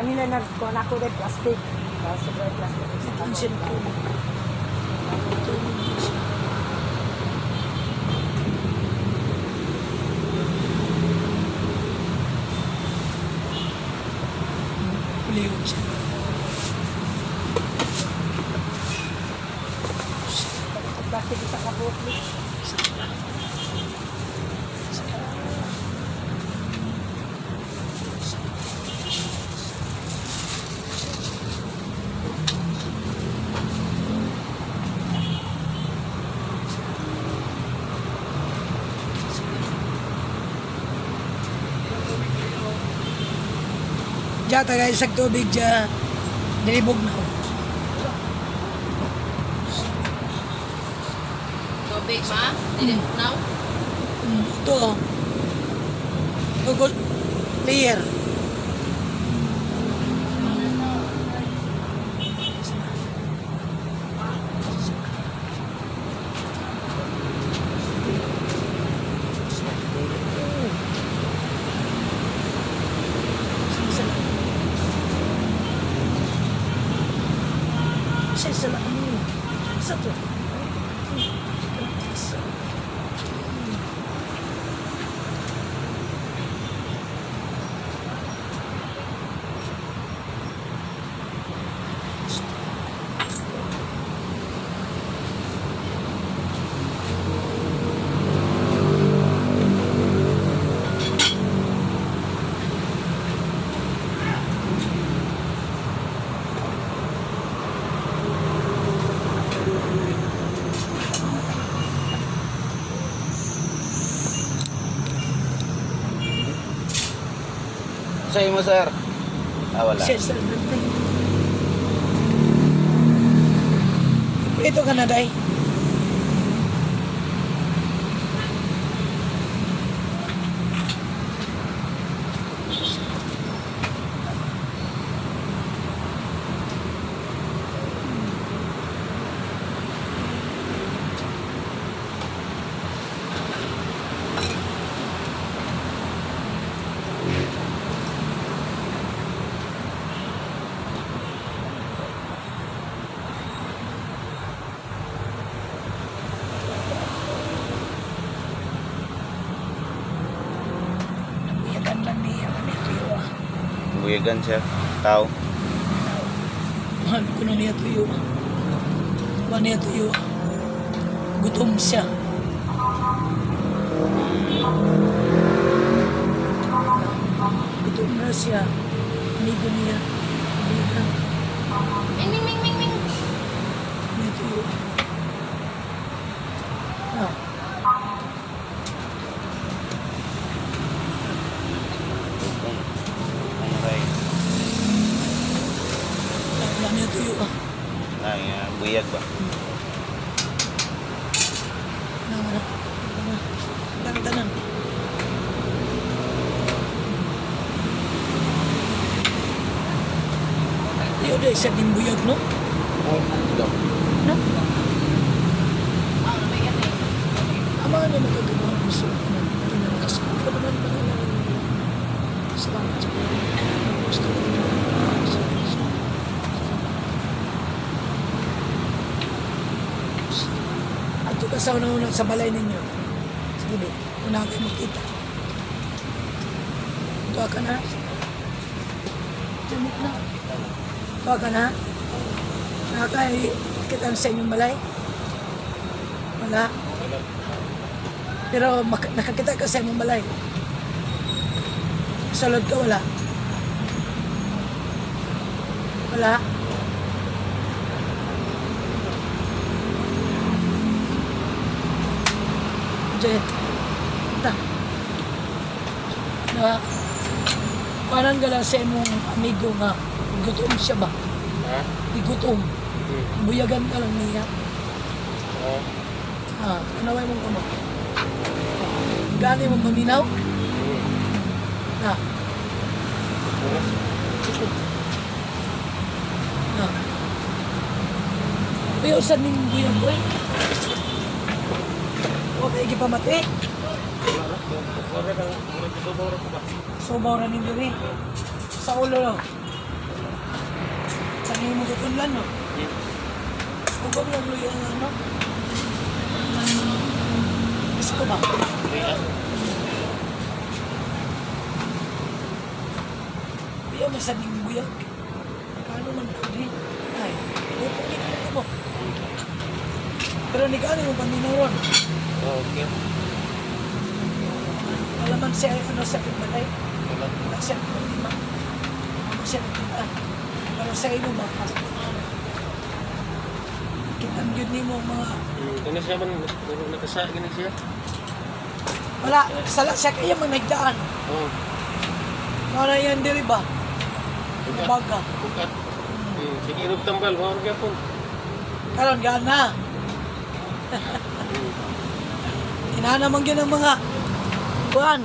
Kanina nagkuha na ako dahil plastic. Sobra yung plastic. Ang siya natulog. Natulog din siya. Uliwog siya. Plastic sa kabuok. Isa pa. Isa pa. Diya, tagay sa tubig diya. Nilibog na ako. Tubig ma? Dili now? Ito oh. Ito layer. Isa lang. Isa to. Isa. Sa imo, sir? Ah, wala. Siya sa birthday. Ito ka na, Day. Nabuyagan lang niya. Ano tuyo ah. Buyagan, sir. Tao. Mahal ko na niya tuyo ah. Wa niya tuyo ah. Gutom siya. Gutom na siya. Amigo niya. Buyagan. Ming ming ming ming ming. Niya tuyo ah. Ah. Ang right. Wala niya tuyo ah. Ay, buyag ba? Nang ano? Nang nang tanan. Iyo dahil sa gimbuyag, no? Oh, ito. No? Oh, may yan eh. Ama na magagawa ang gusto ko na tinangkas ko. Ikaw naman mga nang salamat sa gusto ko. Ato ka sa una-una sa balay ninyo. Sige, be. Una kayo makita. Tuwa ka na. Tumik na. Tuwa ka na. Nakakay kita sa inyong balay. Wala. Pero nakakita ka sa imong balay. Sa loob ka, wala. Wala. Janet. Ta. Na, parang ka lang sa imong amigo nga, gutom siya ba? Ha? Igutom. Hmm. Buyagan ka lang niya. Oo. Ah, kanaway mong kuno. Gani mong maminaw? Na. Na. Uy, usan ning buyag ko eh. Wa kay gipamati. Subaw ra ning diri. Sa ulo. Sa ngayon mo tutunlan, no? Ugong lang luya ang ano. Gusto ba? Luya. Luya man sa ding buyag. Kano man po di. Ay, lupok ni ko mo. Pero ni kaano mo paminaron. Okay. Wala man siya ano sa balay. Wala. Wala siya problema. Wala siya nakita. Pero sa imo ba? Kitang yun nimo ang mga Kani siya man, durog nakasa, gani siya. wala, sala siya kaya man nagdaan. Oo. Wala yan diri ba? Bukat. Baga. Bukat. Sige, inog tambal, mawar gyapon. Karon gaan na. Inana man gyud ang mga kuan.